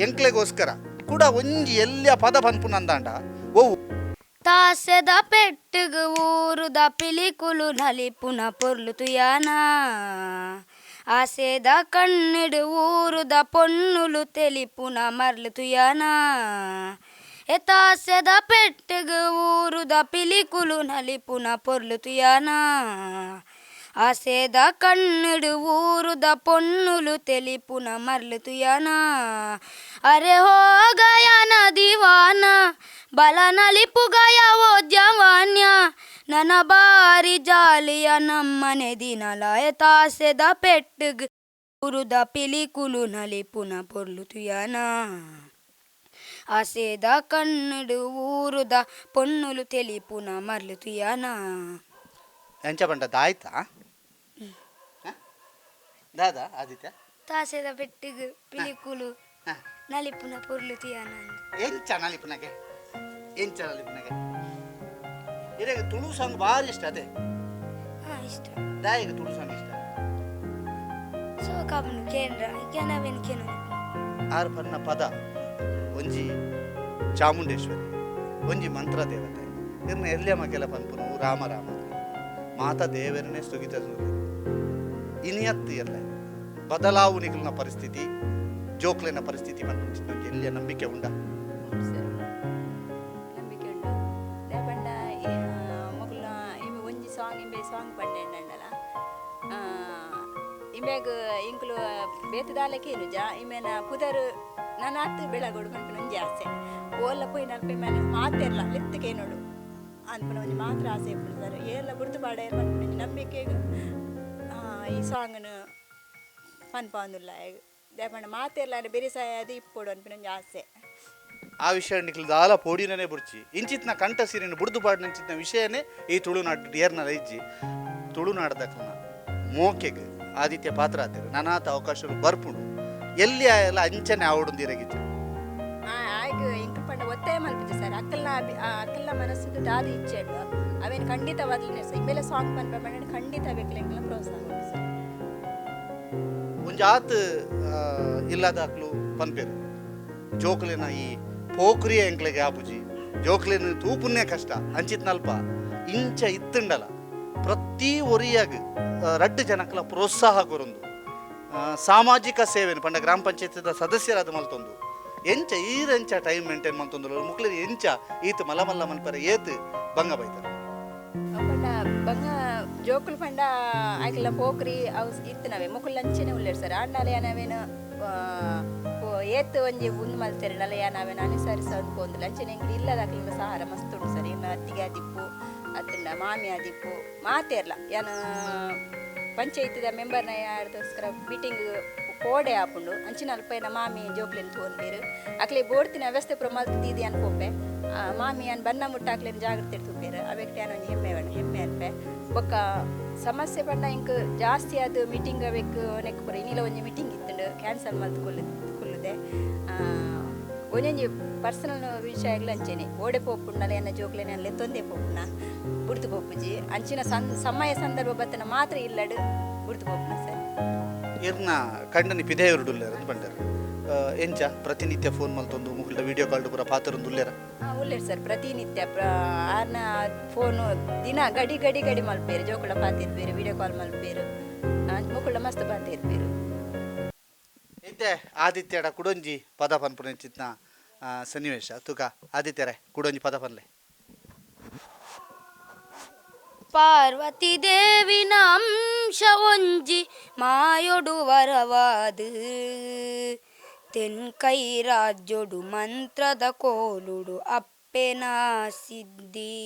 ಎಂಕ್ಲೆಗೋಸ್ಕರ ಕೂಡ ಒಂಜಿ ಎಲ್ಲಿಯ ಪದ ಪನ್ಪುನಂದಾಂಡ ಓ ತಾಸೆದ ಪೆಟ್ಟುಗು ಊರುದ ಪಿಲಿಕುಲು ನಲಿಪುನ ಪೊರ್ಲು ತುಯಾನ ಆಸೆದ ಕಣ್ಣಿಡು ಊರುದ ಪೊನ್ನುಲು ತೆಲಿಪುನ ಮರ್ಲು ತುಯಾನ ಎತಾಸೆದ ಪೆಟ್ಟುಗು ಊರುದ ಪಿಲಿಕುಲು ನಲಿಪುನ ಪೊರ್ಲು ತುಯಾನ ಆಸೆದ ಕಣ್ಣಿಡು ಊರುದ ಪೊನ್ನುಲು ತೆಲಿಪುನ ಮರ್ಲು ತುಯಾನ ಅರೆ ಹೋಗಯನ ದಿವಾನ ಬಲ ನಲಿಪುಗಯ ಓ ಜವಾನ್ಯ ನನ್ನ ಬಾರಿ ಜಾಲಿಯ ನಮ್ಮನೆ ದಿನಲಾಯ ತಾಸೆದ ಪೆಟ್ಟುಗ್ ಊರುದ ಪಿಲಿಕುಲು ನಲಿಪುನ ಪೊರ್ಲು ತುಯಾನ ಆಸೆದ ಕಣ್ಣಿಡು ಊರುದ ಪೊನ್ನುಲು ತೆಲಿಪುನ ಮರ್ಲು ತುಯಾನ. ಎಂಚ ಪಂಡ ದಾಯ್ತಾ ದಾದಾ ಆದಿತ್ಯ ತಾಸೆದ ಪೆಟ್ಟಿಗೆ ಪಿಲಿಕುಲು ಹಾ. ನಲಿಪುನ ಪೊರ್ಲು ತುಯಾನ. ಎಂಚ ನಲಿಪುನಗೆ ಎಂಚ ನಲಿಪುನಗೆ ಇರೆಗ್ ತುಳು ಸಾಂಗ್ ಭಾರಿ ಇಷ್ಟ ಅದೇ. ಹಾ ಇಷ್ಟ. ದಾಯಿಗೆ ತುಳು ಸಾಂಗ್ ಇಷ್ಟ. ಸೋಕಾಪುನು ಕೇಂದ್ರ ಕೆನವೇನು ಕೇನು ಆರು ಪನ್ನ ಪದ ಒಂಜಿ ಚಾಮುಂಡೇಶ್ವರಿ ಒಂಜಿ ಮಂತ್ರ ದೇವತೆ ಇರ್ನ ಎಲ್ಲಿಯ ಮಗೆಲ ಪನ್ಪುನು ರಾಮ ರಾಮ ಮಾತಾ ದೇವರನ್ನೇ ಸುಗಿತ ಇನಿಯತ್ತು ಎಲ್ಲ ಬದಲಾವಣೆಗಳನ್ನ ಪರಿಸ್ಥಿತಿ ಜೋಕ್ಲೆನ ಪರಿಸ್ಥಿತಿ ಪನ್ಪುನ ಎಲ್ಲಿಯ ನಂಬಿಕೆ ಉಂಡ ಉಂಟು ಸರ್, ನಂಬಿಕೆ ಉಂಟು. ದಾಯೆ ಪಂಡ ಮೊಕುಲು ಇವೆ ಒಂಜಿ ಸಾಂಗ್ ಇಂಬೆ ಸಾಂಗ್ ಪಂಡೆಂಡಲ ಇಂಬೆಗ್ ಇಂಕ್ಲು ಬೇತದಾಲಕ್ಕೆ ಏನು ಜಾ ಇಮೇನ ಪುದರ್ ನನಾತ್ ಬೆಳಗೋಡು ಪನ್ಪಿನ ಒಂಜಿ ಆಸೆ ಓಲ್ಲ ಪೋಯಿ ನಲ್ಪ ಇಮೇನ ಮಾತೆರ್ಲ ಲೆತ್ತುಕೇನೋಡು ಅನ್ಪುನ ಒಂಜಿ ಮಾತ್ರ ಆಸೆ ಇಪ್ಪುಂಡು ಸರ್ ಏರ್ಲ ಬುಡ್ದು ಪಾಡ ಪನ್ಪಿನ ಒಂಜಿ ನಂಬಿಕೆಗ್ ಈ ಸಾಂಗ್ನು ಪನ್ಪಾಂದುಲ್ಲ ದಾಯೆ ಮಾತೆರ್ಲ ಬೆರಿಸಾಯ ಅದು ಇಪ್ಪೊಡು ಅನ್ಪಿನ ಒಂಜಿ ಆಸೆ. ಆ ವಿಷಯ ನಿಕ್ಲು ದಾಲ ಪೋಡಿನೇ ಬುಡ್ಚಿ ಇಂಚಿತ್ನ ಕಂಠ ಸಿರಿನ ಬುಡ್ದು ಪಾಡಿನ ವಿಷಯನೇ ಈ ತುಳುನಾಡು ಏರ್ನಲ ಇಜ್ಜಿ ತುಳುನಾಡದಕ್ಲನ ಮೋಕೆಗ್ ಆದಿತ್ಯ ಪಾತ್ರ ಆತಿರು ನಾನಾತ ಅವಕಾಶಗಳು ಬರ್ಪುಂಡು ಎಲ್ಲಿ ಆಯಲ್ಲ ಅಂಚನೆ ಆವಡುಂದಿರಗಿಜ್ಜ ಆಯ್ಗ ಇಂಕ್ ಪಂಡ ಒತ್ತಾಯ ಮಲ್ಪಿದ್ದೆ ಸರ್ ಅಕ್ಕಲ್ನ ಅಕ್ಕಲ್ನ ಮನಸ್ಸಿಗೆ ದಾದ ಇಚ್ಛೆ ಉಂಡು ಅವೇನು ಖಂಡಿತವಾಗ್ಲೂ ಸರ್ ಇಮ್ಮೆಲ್ಲ ಸಾಂಗ್ ಪನ್ಪ ಪಂಡ ಖಂಡಿತ ಬೇಕಲ್ಲ ಎಂಕಲ್ನ ಪ್ರೋತ್ಸಾಹ ಉಂಡು ಸರ್. ಒಂಜಾತ್ ಇಲ್ಲದಾಕ್ಲು ಪನ್ಪೇರು ಜೋಕ್ಲಿನ ಈ ಪೋಖ್ರಿಯ ಎಂಕ್ಲೆಗೆ ಆಪುಜಿ ಜೋಕ್ಲಿನ ತೂಪುನ್ನೇ ಕಷ್ಟ ಅಂಚಿತ್ನಲ್ಪ ಇಂಚ ಇತ್ತುಂಡಲ ಪ್ರತಿ ಒರಿಯಾಗ ರಡ್ಡು ಜನಕ್ಲ ಪ್ರೋತ್ಸಾಹ ಕೊರೊಂದು ಸಾಮಾಜಿಕ ಸೇವೆನು ಪಂಡ ಗ್ರಾಮ ಪಂಚಾಯತ್ದ ಸದಸ್ಯರಾದ ಮಲ್ತೊಂದು ಎಂಚ ಈರೆಂಚ ಟೈಮ್ ಮೇಂಟೈನ್ ಮಲ್ತೊಂದು ಮುಕ್ಲಿನ ಎಂಚ ಈತ ಮಲ್ಲ ಮಲ್ಲ ಮನ್ಪರ ಏತ್ ಬಂಗ ಬೈತಾರೆ ಪಂಡ ಬಂಗ ಜೋಕುಲು ಪಂಡ ಆಯ್ಕೆಲ್ಲ ಪೋಖ್ರಿ ಅವು ಇತ್ತನವೆ ಮುಕುಲ್ ಅಂಚೆನೆ ಉಲ್ಲೇರು ಸರ್ ಆಂಡಾಲೆ ನಾವೇನು ಏತ್ ಒಂಜಿ ಉಂದು ಮಲ್ತೆರಡಲ್ಲ ಯಾನಾವೇನು ಅನುಸರಿಸೋದು ಪೋಂದಿಲ್ಲ ಅಂಚೆನೆ ಎಂಕ್ಲು ಇಲ್ಲದಾಕ್ಲಿಂದ ಸಹಾರ ಮಸ್ತ್ ಉಂಡು ಸರ್ ಇನ್ನು ಅತ್ತಿಗೆ ಆದಿಪ್ಪು ಅತ್ತಂಡ ಮಾಮಿ ಆದಿಪ್ಪು ಮಾತೇರ್ಲ ಯಾನ ಪಂಚಾಯತಿದ ಮೆಂಬರ್ನ ಯಾರ್ದೋಸ್ಕರ ಮೀಟಿಂಗ್ ಕೋಡೆ ಆಪುಂಡು ಅಂಚಿನ ಅಲ್ಪೈನ ಮಾಮಿ ಜೋಕ್ಲೆನ್ ತೋನ್ಬೇರು ಅಕ್ಲೆ ಬೋಡ್ತಿನ ವ್ಯವಸ್ಥೆ ಪೂರ ಮಲ್ತ್ ದೀದಿ ಅನ್ಪೋಪೆ ಮಾಮಿ ಅನ್ ಬನ್ನ ಮುಟ್ಟ ಅಕ್ಲೆನ್ ಜಾಗ್ರತೆ ತೂಪೇರು ಅವೆಕ್ಟ್ ಯಾನ್ ಒಂಜಿ ಹೆಮ್ಮೆ ಬೇಡ ಹೆಮ್ಮೆ ಅನ್ಪೆ ಬೊಕ್ಕ ಸಮಸ್ಯೆ ಪಂಡ ಇಂಕ್ ಜಾಸ್ತಿ ಅದು ಮೀಟಿಂಗ್ ಅವೆಕ್ ನೆಕ್ ಪೂರ ಇನ್ನಿಲ ಒಂಜಿ ಮೀಟಿಂಗ್ ಇತ್ತುಂಡು ಕ್ಯಾನ್ಸಲ್ ಮಲ್ತ್ ಕೊಲ್ಲುದೆ ಒಂಜೊಂಜಿ ಪರ್ಸನಲ್ ವಿಷಯಗಳು ಅಂಚೆನೆ ಓಡೆ ಪೋಪುಂಡಲ ಎನ್ನ ಜೋಕ್ಲೆನ ಲೆತ್ತೊಂದೇ ಪೋಪುನ ಬುಡ್ದು ಪೋಪುಜಿ ಅಂಚಿನ ಸಮಯ ಸಂದರ್ಭ ಬತ್ತನ ಮಾತ್ರ ಇಲ್ಲಡು ಬುಡ್ದು ಪೋಪುನ ಸರ್. ಇರ್ನ ಕಂಡನಿ ಪಿದೆಯರುಡುಲ್ಲೇರ ಪಂಡರ್ ಎಂಚ ಪ್ರತಿನಿತ್ಯ ಫೋನ್ ಮಲ್ತೊಂದು ಮುಗುಲ್ಡ ವಿಡಿಯೋ ಕಾಲ್ ಪೂರ ಪಾತ್ರೊಂದು ಉಲ್ಲೇರ? ಉಲ್ಲೇರು ಸರ್ ಪ್ರತಿನಿತ್ಯ ಆರ್ನ ಫೋನು ದಿನ ಗಡಿ ಗಡಿ ಗಡಿ ಮಲ್ಪೇರು ಜೋಕುಳ ಪಾತಿರ್ಪೇರು ವಿಡಿಯೋ ಕಾಲ್ ಮಲ್ಪೇರು ಮುಕುಳ ಮಸ್ತ್ ಪಾತಿರ್ಪೇರು. ಇತ್ತೆ ಆದಿತ್ಯಡ ಕುಡೊಂಜಿ ಪದ ಪನ್ಪುನ ಚಿತ್ನ ಸನ್ನಿವೇಶ ತುಕ ಆದಿತ್ಯರೇ ಕುಡೊಂಜಿ ಪದ ಪನ್ಲೆ. ಪಾರ್ವತಿ ದೇವಿನ ಅಂಶ ಒಂಜಿ ಮಾಯೊಡು ವರವಾದು ತೆನ್ಕೈ ರಾಜ್ಯೊಡು ಮಂತ್ರದ ಕೋಲುಡು ಅಪ್ಪೆನ ಸಿದ್ಧಿ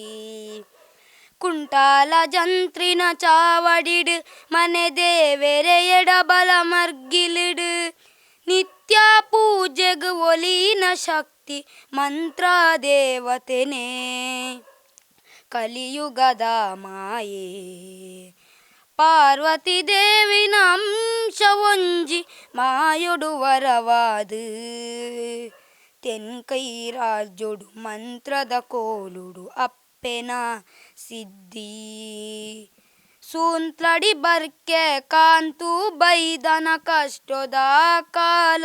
ಕುಂಟಾಲ ಜಂತ್ರಿನ ಚಾವಡಿಡು ಮನೆ ದೇವೆರೆ ಎಡಬಲ ಮರ್ಗಿಲಿಡು ನಿತ್ಯ ಪೂಜೆಗ್ ಒಲಿನ ಶಕ್ತಿ ಮಂತ್ರ ದೇವತೆನೇ ಕಲಿಯುಗದ ಮಾಯೆ ಪಾರ್ವತಿ ದೇವಿನ ಅಂಶ ಒಂಜಿ ಮಾಯೊಡು ವರವಾದು ತೆನ್ಕೈ ರಾಜ್ಯೊಡು ಮಂತ್ರದ ಕೋಲುಡು ಅಪ್ಪೆನ ಸಿದ್ಧಿ ಸೂಂತ್ಲಡಿ ಬರ್ಕೆ ಕಾಂತು ಬೈದನ ಕಷ್ಟದ ಕಾಲ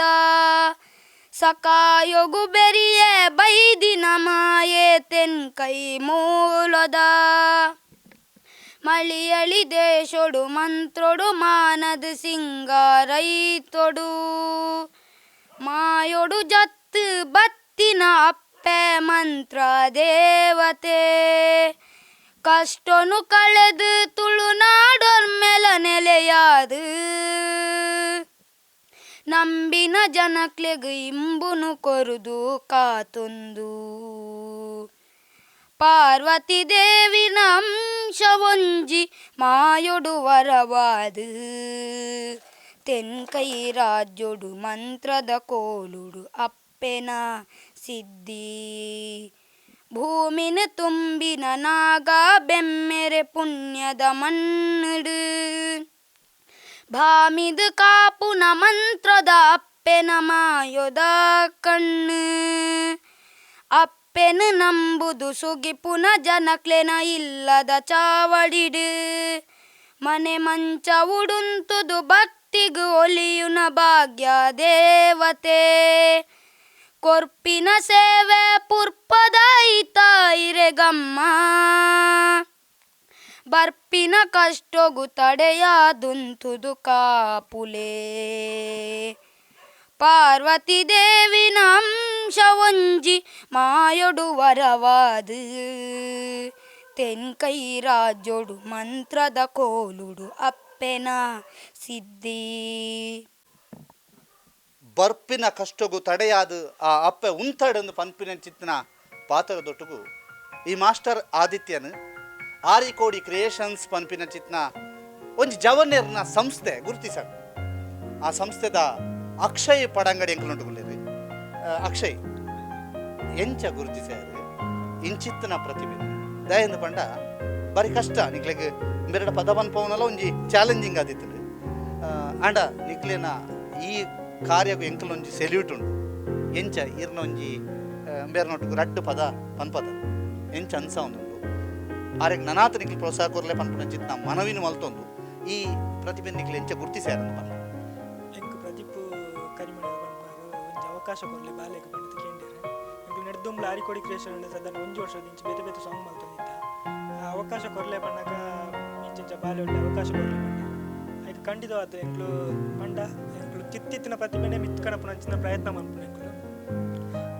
ಸಕಾಯೊಗು ಬೆರಿಯೆ ಬೈದಿನ ಮಾಯೆ ತೆನ್ಕೈ ಮೂಲದ ಮಳಿಯಳಿ ದೇಶೊಡು ಮಂತ್ರೊಡು ಮಾನದ ಸಿಂಗಾರೈತೊಡು ಮಾಯೊಡು ಜತ್ತು ಬತ್ತಿನ ಅಪ್ಪೆ ಮಂತ್ರ ದೇವತೆ ಕಷ್ಟೊನು ಕಳೆದು ತುಳುನಾಡೊರ್ಮೆಲ ನೆಲೆಯಾದು ನಂಬಿನ ಜನಕ್ಲೆಗ್ ಇಂಬುನು ಕೊರುದು ಕಾತೊಂದು ಪಾರ್ವತಿ ದೇವಿನ ಅಂಶ ಒಂಜಿ ಮಾಯೊಡು ವರವಾದು ತೆನ್ಕೈ ರಾಜ್ಯೊಡು ಮಂತ್ರದ ಕೋಲುಡು ಅಪ್ಪೆನ ಸಿದ್ಧಿ ಭೂಮಿನ ತುಂಬಿನ ನಾಗ ಬೆಮ್ಮೆರೆ ಪುಣ್ಯದ ಮಣ್ಣುಡು ಭಾಮಿದು ಕಾಪುನ ಮಂತ್ರದ ಅಪ್ಪೆನ ಮಾಯೊದ ಕಣ್ಣು ಅಪ್ಪೆನು ನಂಬುದು ಸುಗಿಪುನ ಜನಕ್ಲೆನ ಇಲ್ಲದ ಚಾವಡಿಡು ಮನೆ ಮಂಚ ಉಡುಂತುದು ಭಕ್ತಿಗು ಒಲಿಯುನ ಭಾಗ್ಯ ದೇವತೆ ಕೊರ್ಪಿನ ಸೇವೆ ಪುರ್ಪದಾಯಿತ ಇರೆಗಮ್ಮ ಬರ್ಪಿನ ಕಷ್ಟೊಗು ತಡೆಯಾದುಂತುದು ಕಾಪುಲೆ ಪಾರ್ವತಿ ದೇವಿನ ಅಂಶ ಒಂಜಿ ಮಾಯೊಡು ವರವಾದು ತೆನ್ಕೈ ರಾಜ್ಯೋಡು ಮಂತ್ರದ ಕೋಲುಡು ಅಪ್ಪೆನ ಸಿದ್ಧಿ. ಬರ್ಪಿನ ಕಷ್ಟಗು ತಡೆಯಾದ ಆ ಅಪ್ಪೆ ಉಂತಡಂದು ಪನ್ಪಿನ ಚಿತ್ನ ಪಾತ್ರದೊಟ್ಟುಗು ಈ ಮಾಸ್ಟರ್ ಆದಿತ್ಯನ್ ಆರಿಕೋಡಿ ಕ್ರಿಯೇಷನ್ಸ್ ಪನ್ಪಿನ ಚಿತ್ನ ಒಂಜಿ ಜವನ್ಯರ್ನ ಸಂಸ್ಥೆ ಗುರುತಿಸ. ಆ ಸಂಸ್ಥೆದ ಅಕ್ಷಯ್ ಪಡಂಗಡಿ ಎಂಕಲುಂಟುಗುಲ್ಲೇರಿ. ಅಕ್ಷಯ್, ಎಂಚ ಗುರುತಿಸಾರು ಇಂಚಿತ್ತನ ಪ್ರತಿಭೆ? ದಯಂದು ಪಂಡ ಬಾರಿ ಕಷ್ಟ ನಿಕ್ಲೆಗ್ ಬೇರೆ ಪದ ಪನ್ಪವನಲ್ಲ, ಒಂಜಿ ಚಾಲೆಂಜಿಂಗ್ ಆದಿತ್ತುಂಡು. ಆಂಡ ನಿಕ್ಲೆನ ಈ ಕಾರ್ಯಗು ಎಂಕಲ್ ಒಂಜಿ ಸೆಲ್ಯೂಟ್ ಉಂಡು. ಎಂಚ ಇರ್ನ ಒಂಜಿ ಬೇರೆ ರಡ್ಡು ಪದ ಪನ್ಪದ ಎಂಚ ಅನ್ಸ ಉಂಡು? ಆರೆಗ್ ನನಾತ ನಿಕ್ಲೆ ಪ್ರೋತ್ಸಾಹ ಕೊರ್ಲೆ ಪನ್ಪುನ ಚಿತ್ನ ಮನವಿನ ಮಲ್ತೊಂದು ಈ ಪ್ರತಿಭೆ ನಿಕ್ಲೆ ಎಂಚ ಗುರ್ತಿಸ್ಯಾರಂದು ಪನ್ಪ. ಎಂಕ್ ಪ್ರದೀಪ್ ಕರಿಮಣಿ ಪನ್ಪುನಾರು ಒಂಜಿ ಅವಕಾಶ ಕೊರ್ಲೆ ಬಾಲೆಗ್ ಪಂಡ್ದ್ ಕೇಂಡೆರ್. ಎಂಕ್ ನೆಡ್ದುಂಬ್ಲ ಆರಿಕೋಡಿ ಕ್ರಿಯೇಷನ್ ಸಾಧಾರಣ ಒಂಜಿ ವರ್ಷದಿಂಚ ಬೇತೆ ಬೇತೆ ಸಾಂಗ್ ಮಲ್ತೊಂದಿತ್ತ. ಆ ಅವಕಾಶ ಕೊರ್ಲೆ ಪನ್ನಗ ಇಂಚಿಂಚ ಬಾಲೆ ಒಳ್ಳೆ ಅವಕಾಶ ಕೊರ್ಲೆ ಪಂಡೆರ್. ಐಕ್ ಖಂಡಿತವಾದ್ ಎಂಕ್ಲು ಪಂಡ ಎಂಕ್ಲು ತಿತ್ತಿತ್ತಿನ ಪ್ರತಿಭೆನೆ ಮಿತ್ತ್ ಕನಪುನ ಪ್ರಯತ್ನ ಮಲ್ಪುನ ಎಂಕ್ಲು.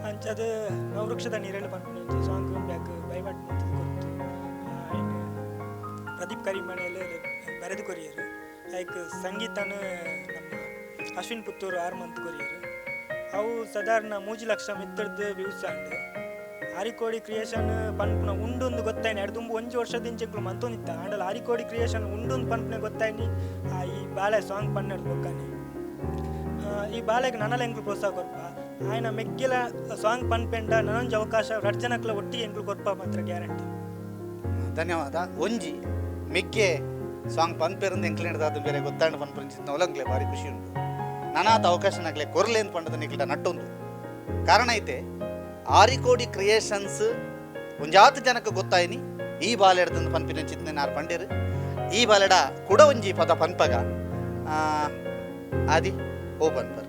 ಅಂಚಾದ್ ನವವೃಕ್ಷದ ನೀರೆಲ್ಲ ಪನ್ಪುನ ಒಂಜಿ ಸಾಂಗ್ ಬ್ಯಾಕ್ ಬೈವಾಟ್ ಮಂತುದು ಕೊರ್ತು ಇನ್ನು ಪ್ರದೀಪ್ ಕರಿಮಣೆಲ್ ಬರೆದು ಕೊರಿಯರ್. ಐಕ್ ಸಂಗೀತನ ನಮ್ಮ ಅಶ್ವಿನ್ ಪುತ್ತೂರು ಆರ್ ಮಂತ್ ಕೊರಿಯರ್. ಅವು ಸಾಧಾರಣ 3 ಲಕ್ಷ ಮಿತ್ತರ್ದು ವ್ಯೂಸ್ ಆಂಡ್. ಆರಿಕೋಡಿ ಕ್ರಿಯೇಷನ್ ಪನ್ಪುನ ಉಂಡೊಂದು ಗೊತ್ತಾಯ್ನಿ ಅಡ್ ದುಂಬು ಒಂಜಿ ವರ್ಷದಿಂಚ ಎಂಕ್ಲು ಮಂತೊಂದಿತ್ತ. ಆಂಡಲ ಆರಿಕೋಡಿ ಕ್ರಿಯೇಷನ್ ಉಂಡೊಂದು ಪನ್ಪುನ ಗೊತ್ತಾಯ್ನಿ ಈ ಬಾಲೆ ಸಾಂಗ್ ಪನ್ನಡ್ ಬೊಕ್ಕನೆ. ಈ ಬಾಲೆಗ್ ನನಲ ಎಂಕ್ಲು ಪ್ರೋತ್ಸಾಹ ಕೊರ್ಪ. ಆಯ್ನ ಮೆಗ್ಗೆಲ ಸಾಂಗ್ ಪನ್ಪೆಂಡ ನನೊಂಜಿ ಅವಕಾಶ ರಡ್ಡ್ ಜನಕ್ಲ ಒಟ್ಟಿಗೆ ಎಂಕ್ಲು ಕೊರ್ಪ ಮಾತ್ರ ಗ್ಯಾರಂಟಿ. ಧನ್ಯವಾದ. ಒಂಜಿ ಮೆಗ್ಗೆ ಸಾಂಗ್ ಪನ್ಪೆರಂದು ಎಂಕ್ಲೇಂಡ್ದಾದ ಬೇರೆ ಗೊತ್ತಾಂಡ ಪನ್ಪುನ ಒಲಂಗ್ಲೆ ಭಾರಿ ಖುಷಿ ಉಂಟು. ನಾನಾತ ಅವಕಾಶ ನಕ್ಲೆ ಕೊರ್ಲೆ ಅಂತ ಪಂಡದ ನಿಕ್ಲ ನಟ್ಟೊಂದು ಕಾರಣ ಐತೆ. ಆರಿಕೋಡಿ ಕ್ರಿಯೇಷನ್ಸ್ ಒಂಜಾತ ಜನಕ್ಕೆ ಗೊತ್ತಾಯ್ನಿ ಈ ಬಾಲೆಡ್ದಂದು ಪನ್ಪಿನ ಚಿತ್ನೆ ನಾರು ಪಂಡೇರು. ಈ ಬಾಲೆಡ ಕೂಡ ಒಂಜಿ ಪದ ಪನ್ಪಗ ಆದಿ ಓ ಪನ್ಪರ್.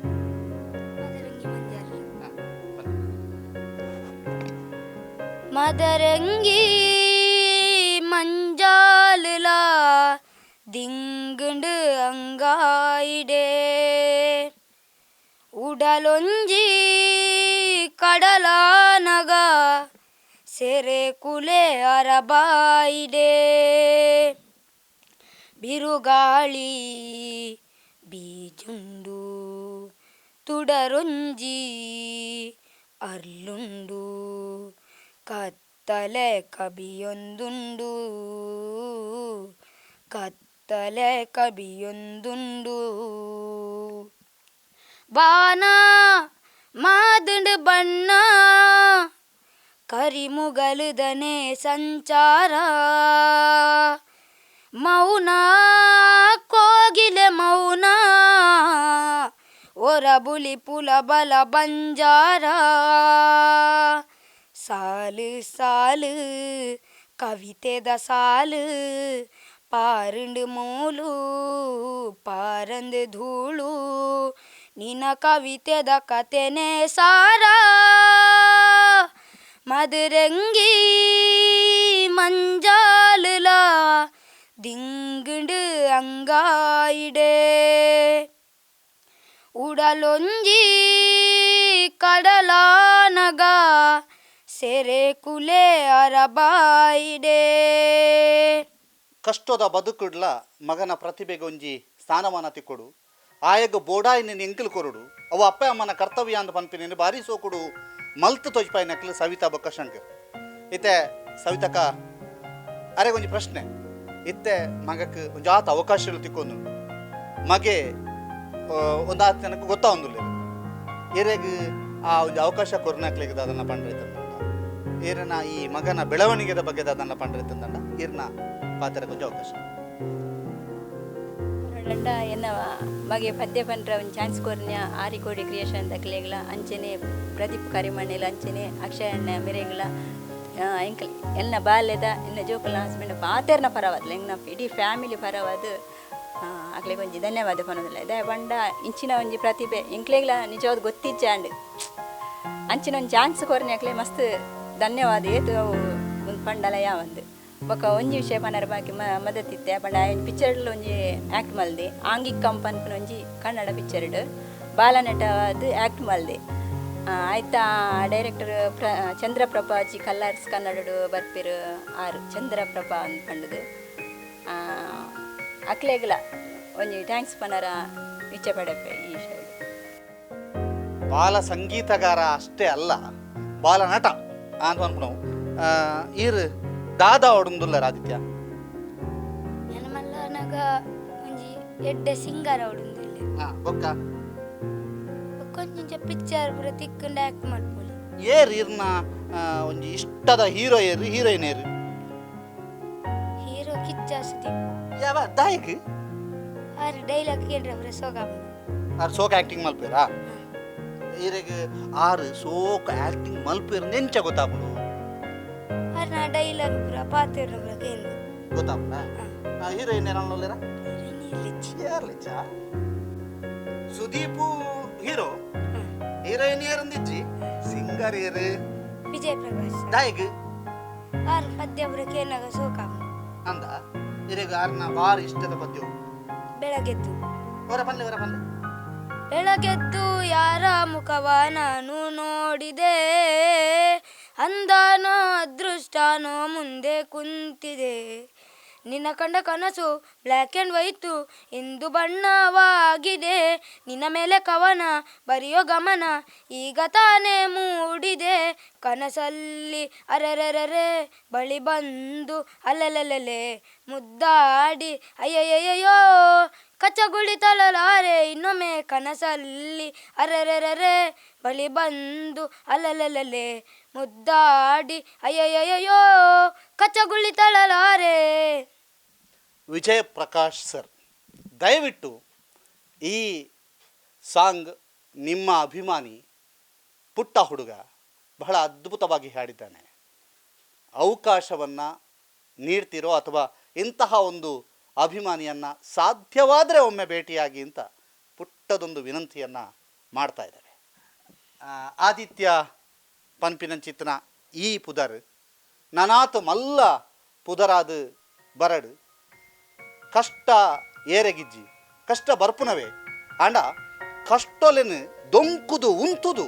ಮದರಂಗಿ ಮಂಜಾಲುಲಾ ದಿಂಗುಂಡು ಅಂಗಾಯಿಡೆ ಉಡಲೊಂಜಿ ಕಡಲಾನಗ ಸೆರೆ ಕುಲೆ ಅರಬಾಯಿಡೆ ಬಿರುಗಾಳಿ ಬೀಜುಂಡು ತುಡರೊಂಜಿ ಅರ್ಲುಂಡು ಕತ್ತಲೆ ಕಬಿಯೊಂದುಂಡು ಕತ್ತಲೆ ಕಬಿಯೊಂದುಂಡು ಬಾನ ಮಾದುಂಡು ಬಣ್ಣ ಕರಿಮುಗಲುದನೆ ಸಂಚಾರ ಮೌನ ಕೋಗಿಲೆ ಮೌನ ಒರಬುಲಿ ಪುಲ ಬಲ ಬಂಜಾರ ಸಾಲು ಸಾಲು ಕವಿತೆದ ಸಾಲು ಪಾರಂಡು ಮೂಲು ಪಾರಂದು ಧೂಳು ನಿನ್ನ ಕವಿತೆದ ಕತೆನೆ ಸಾರ ಮದರಂಗಿ ಮಂಜಾಲುಲಾ ದಿಂಗುಂಡು ಅಂಗಾಯಿಡೆ ಉಡಲೊಂಜಿ ಕಡಲಾನಗ ಸೆರೆ ಕುಲೆ ಅರಬಾಯಿಡೆ. ಕಷ್ಟದ ಬದುಕುಡ್ಲ ಮಗನ ಪ್ರತಿಭೆಗೊಂಜಿ ಸ್ಥಾನಮಾನ ತಿಕ್ಕೊಡು, ಆಯಗ್ ಬೋಡಾಯಿ ನಿನ್ನ ಎಂಕಲ್ ಕೊರಡು, ಅವು ಅಪ್ಪ ಅಮ್ಮನ ಕರ್ತವ್ಯ ಅಂದ್ ಪನ್ಪಿನ ಬಾರಿ ಸೋಕುಡು ಮಲ್ತು ತೊಜ್ಪಾಯಿ ನಕ್ಲು ಸವಿತಾ ಬೊಕ್ಕ ಶಂಕರ್. ಇತ್ತೆ ಸವಿತಕ್ಕ ಅರೆ ಒಂಜಿ ಪ್ರಶ್ನೆ, ಇತ್ತೆ ಮಗಕ್ಕೆ ಒಂಜಾತ ಅವಕಾಶಗಳು ತಿಕ್ಕೊಂದು ಮಗೆ ಒಂದಾತ ಜನಕ್ಕೆ ಗೊತ್ತಾವೊಂದುಲ್ಲ ಏರೆಗ್ ಆ ಒಂದು ಅವಕಾಶ ಕೊರ್ನಾಕ್ಲಿಗೆ ಅದನ್ನ ಪಂಡ್ರೆ ಏರನ ಈ ಮಗನ ಬೆಳವಣಿಗೆದ ಬಗ್ಗೆ ಅದನ್ನ ಪಂಡ್ರೆ ತಂದಂಡ ಏರ್ನ ಪಾತ್ರ ಕೊಂಚ ಅವಕಾಶ. ರಂಡ ಎನ್ನ ಮಗೆ ಪದ್ಯ ಪಂಡ್ರ ಒಂದು ಚಾನ್ಸ್ ಕೊರ್ನ್ಯ ಆರಿಕೋಡಿ ಕ್ರಿಯೇಷನ್ ದಕ್ಲೆಗ್ಲ ಅಂಚನೆ ಪ್ರದೀಪ್ ಕರಿಮಣ್ಣಿಲ ಅಂಚನೆ ಅಕ್ಷಯ್ ಅಣ್ಣ ಮೆರೆಗ್ಲ ಎಂಕಲ್ ಎನ್ನ ಬಾಲ್ಯದ ಎನ್ನ ಜೋಕುಲ್ನ ಹಸ್ಬೆಂಡ್ ಪಾತೆರ್ನ ಪರವಾದ್ಲ ಎಂಗ್ನ ಇಡೀ ಫ್ಯಾಮಿಲಿ ಪರವಾದ ಅಕ್ಲೆಗ್ ಒಂಜಿ ಧನ್ಯವಾದ ಪನೊಂದುಲ್ಲ. ದಾಯೆ ಪಂಡ ಇಂಚಿನ ಒಂಜಿ ಪ್ರತಿಭೆ ಎಂಕ್ಲೆಗ್ಲ ನಿಜವಾದ ಗೊತ್ತಿಜ್ಜಾಂಡ್ ಅಂಚಿನ ಒಂಜಿ ಚಾನ್ಸ್ ಕೊರ್ನ್ಯ ಅಕ್ಲೆ ಮಸ್ತ್ ಧನ್ಯವಾದ. ಏತು ಅವು ಒಂದು ಪಂಡಲ ಯಾವಂದು ಬೊಕ್ಕ ಒಂಜಿ ವಿಷಯ ಪನರ ಬಾಕಿ ಮದತಿತ್ತೆ ಪಂಡ ಒಂಜಿ ಪಿಕ್ಚರ್ಡ್ ಒಂಜಿ ಆ್ಯಕ್ಟ್ ಮಲ್ದೆ ಆಂಗಿಕ್ ಕಂಪನ್ಪುನ ಒಂಜಿ ಕನ್ನಡ ಪಿಕ್ಚರ್ಡ್ ಬಾಲನಟವಾದ ಆ್ಯಕ್ಟ್ ಮಲ್ದೆ. ಆಯ್ತಾ ಡೈರೆಕ್ಟರ್ ಚಂದ್ರಪ್ರಭಾಜಿ ಕಲ್ಲರ್ಸ್ ಕನ್ನಡಡು ಬರ್ಪಿರು ಆರು ಚಂದ್ರಪ್ರಭಾ ಅಂದ್ ಪಂಡದು ಅಕ್ಲೆಗ್ಲ ಒಂಜಿ thanks ಪನರ ಇಚ್ಛೆ ಪಡೆಪೆ ಈ ಶೈಲಿ. ಬಾಲ ಸಂಗೀತಗಾರ ಅಷ್ಟೇ ಅಲ್ಲ, ಬಾಲ ನಟ ಅಂತ ಅನ್ಕೊಂಡು ಈರ್ ದಾದಾ ಒಡಂದುಲ್ಲ ಆದಿತ್ಯ. ಮಲ್ಲನಗ ಒಂಜಿ ಎಡ್ಡೆ ಸಿಂಗರ್ ಅವಡುಂದಿಲ್ಲ. ಬೊಕ್ಕ ಕೊಂಚ ಪಿಕ್ಚರ್ ಪೂರ ತಿಕ್ಕಂಡು ಆ್ಯಕ್ಟ್ ಮಲ್ಪೊಲಿ. ಏರ್ ಇರ್ನ ಒಂಜಿ ಇಷ್ಟದ ಹೀರೋ ಏರು ಹೀರೋಯಿನ್ ಏರು? ಹೀರೋ ಕಿಚ್ಚ ಸುದೀಪ್. ಯಾವ ದಾಯಕ್? ಆರ್ ಡೈಲಾಗ್ ಕೇಳ್ರೆ ಪೂರ ಸೋಗ. ಆರ್ ಸೋಕ್ ಆ್ಯಕ್ಟಿಂಗ್ ಮಲ್ಪೇರಾ? ಈರೆಗ್ ಆರ್ ಸೋಕ್ ಆ್ಯಕ್ಟಿಂಗ್ ಮಲ್ಪೇರ್ ನೆಂಚ ಗೊತ್ತಾಪುಂಡು? ಆರ್ ನಾ ಡೈಲಾಗ್ ಪೂರ ಪಾತೆರ್ನ ಪೂರ ಕೇಂದು ಗೊತ್ತಾಪುಂಡ? ಹೀರೋಯಿನ್ ಏರಲ್ಲ? ಹೀರೋಯಿನ್ ಸುದೀಪು ಹೀರೋ, ಹೀರೋಯಿನ್ ಏರಂದಿಜ್ಜಿ, ಸಿಂಗರ್ ಏರು? ವಿಜಯ್ ಪ್ರಕಾಶ್. ದಾಯಕ್? ಆರ್ ಪದ್ಯ ಪೂರ ಕೇನಾಗ ಸೋಕ ಅಂದ. ಇರೆಗ್ ಆರ್ನ ಬಾರಿ ಇಷ್ಟದ ಪದ್ಯ? ಬೆಳಗೆದ್ದು. ಹೊರ ಪಲ್ಲೆ ಹೊರ ಪಲ್ಲೆ. ಬೆಳಗೆದ್ದು ಯಾರ ಮುಖವ ನಾನು ನೋಡಿದೆ, ಅಂದಾನೋ ಅದೃಷ್ಟಾನೋ ಮುಂದೆ ಕುಂತಿದೆ, ನಿನ್ನ ಕಂಡ ಕನಸು black and white ಇಂದು ಬಣ್ಣವಾಗಿದೆ, ನಿನ್ನ ಮೇಲೆ ಕವನ ಬರೆಯೋ ಗಮನ ಈಗ ತಾನೇ ಮೂಡಿದೆ, ಕನಸಲ್ಲಿ ಅರೆರೆರೆರೆ ಬಳಿ ಬಂದು ಅಲೆಲೆಲೆಲೆ ಮುದ್ದಾಡಿ ಅಯ್ಯಯ್ಯಯ್ಯೋ ಕಚ್ಚಗುಳಿ ತಳಲಾರೆ, ಇನ್ನೊಮ್ಮೆ ಕನಸಲ್ಲಿ ಅರೆರೆರೆರೆ ಬಳಿ ಬಂದು ಅಲೆಲೆಲೆಲೆ ಮುದ್ದಾಡಿ ಅಯ್ಯಯ್ಯಯ್ಯೋ ಕಚ್ಚಗುಳಿ ತಳಲಾರೆ. ವಿಜಯ ಪ್ರಕಾಶ್ ಸರ್, ದಯವಿಟ್ಟು ಈ ಸಾಂಗ್ ನಿಮ್ಮ ಅಭಿಮಾನಿ ಪುಟ್ಟ ಹುಡುಗ ಬಹಳ ಅದ್ಭುತವಾಗಿ ಹಾಡಿದ್ದಾನೆ. ಅವಕಾಶವನ್ನು ನೀಡ್ತಿರೋ ಅಥವಾ ಇಂತಹ ಒಂದು ಅಭಿಮಾನಿಯನ್ನು ಸಾಧ್ಯವಾದರೆ ಒಮ್ಮೆ ಭೇಟಿಯಾಗಿ ಅಂತ ಪುಟ್ಟದೊಂದು ವಿನಂತಿಯನ್ನು ಮಾಡ್ತಾ ಇದ್ದಾರೆ. ಆದಿತ್ಯ ಪನ್ಪಿನಂಚಿತ್ನ ಈ ಪುದರ್ ನನಾತು ಮಲ್ಲ ಪುದರಾದ ಬರಡು ಕಷ್ಟ ಏರೆಗಿಜ್ಜಿ ಕಷ್ಟ ಬರ್ಪುನವೇ ಆಂಡ ಕಷ್ಟೊಲೆನು ದೊಂಕುದು ಉಂತುದು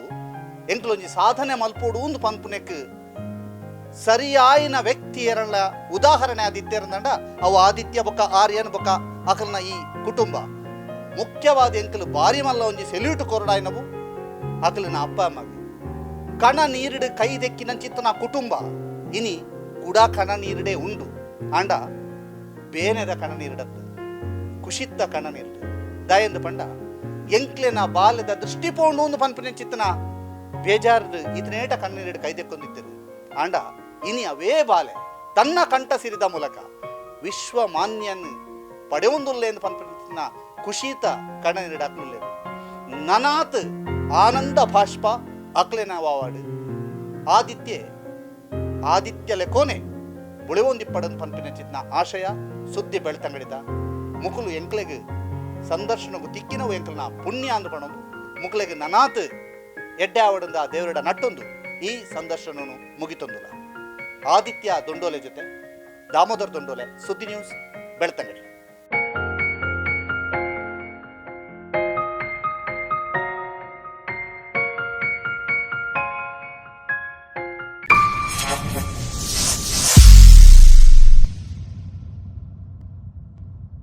ಎಂಕ್ಲೊಂಜಿ ಸಾಧನೆ ಮಲ್ಪೋಡು ಉಂದು ಪನ್ಪುನೆಕ್ ಸರಿಯಾಯಿನ ವ್ಯಕ್ತಿಯರಲ್ಲ ಉದಾಹರಣೆ ಆದಿತ್ಯರಂದಂಡ ಅವು ಆದಿತ್ಯ ಬೊಕ್ಕ ಆರ್ಯನ್ ಬೊಕ್ಕ ಅಕಲ್ನ ಈ ಕುಟುಂಬ. ಮುಖ್ಯವಾದ ಎಂಕಲು ಬಾರಿ ಮಲ್ಲ ಒಂಜಿ ಸೆಲ್ಯೂಟ್ ಕೊರಡಾಯ್ನವು ಅಕಲಿನ ಅಪ್ಪ ಅಮ್ಮಗ. ಕಣ ನೀರಿಡು ಕೈ ದೆಕ್ಕಿನಂಚಿತ್ತನ ಕುಟುಂಬ ಇನಿ ಕುಡ ಕಣ ನೀರಿಡೆ ಉಂಡು ಆಂಡ ಬೇನೆದ ಕಣ ನೀರಿಡತ್ತು ಕುಶಿತ್ತ ಕಣ ನೀರಿಡು ದಯಂದು ಪಂಡ ಎಂಕ್ಲೆನ ಬಾಲ್ಯದ ದೃಷ್ಟಿಪೋಂಡು ಒಂದು ಪನ್ಪಿನಂಚಿತ್ತನ ಬೇಜಾರು ಇದನ್ನೇಟ ಕಣ್ಣೀರಿಡು ಕೈ ದೆಕ್ಕೊಂದಿದ್ದರು ಆಂಡ ಇನಿ ಅವೇ ಬಾಲೆ ತನ್ನ ಕಂಠ ಸಿರಿದ ಮೂಲಕ ವಿಶ್ವಮಾನ್ಯನ್ ಪಡೆಯೊಂದುಲ್ಲೆ ಎಂದು ಪನ್ಪಿನ ಕುಶಿತ ಕಣ ನೀರಿಡಾಕ್ಲುಲ್ಲೆ ನನಾತ್ ಆನಂದ ಭಾಷ್ಪ ಅಕ್ಲೆನ ವಾವಾಡು ಆದಿತ್ಯ ಆದಿತ್ಯ ಲೆಕೋನೆ ಬುಳೆವೊಂದಿಪ್ಪಡನ್ ಪನ್ಪಿನ ಚಿತ್ನ ಆಶಯ ಸುದ್ದಿ ಬೆಳ್ತಂಗಡಿದ ಮುಕುಲು ಎಂಕ್ಲೆಗ್ ಸಂದರ್ಶನಗು ತಿಕ್ಕಿನವು ಎಂಕ್ಲನ ಪುಣ್ಯ ಅಂದು ಪಣೊಂದು ಮುಕುಲೆಗ್ ನನಾತ್ ಎಡ್ಡೆ ಆವಡಂದ ದೇವರಡ ನಟ್ಟೊಂದು ಈ ಸಂದರ್ಶನನು ಮುಗಿತೊಂದುಲ. ಆದಿತ್ಯ ದೊಂಡೋಲೆ ಜೊತೆ ದಾಮೋದರ್ ದೊಂಡೋಲೆ, ಸುದ್ದಿ ನ್ಯೂಸ್, ಬೆಳ್ತಂಗಡಿ.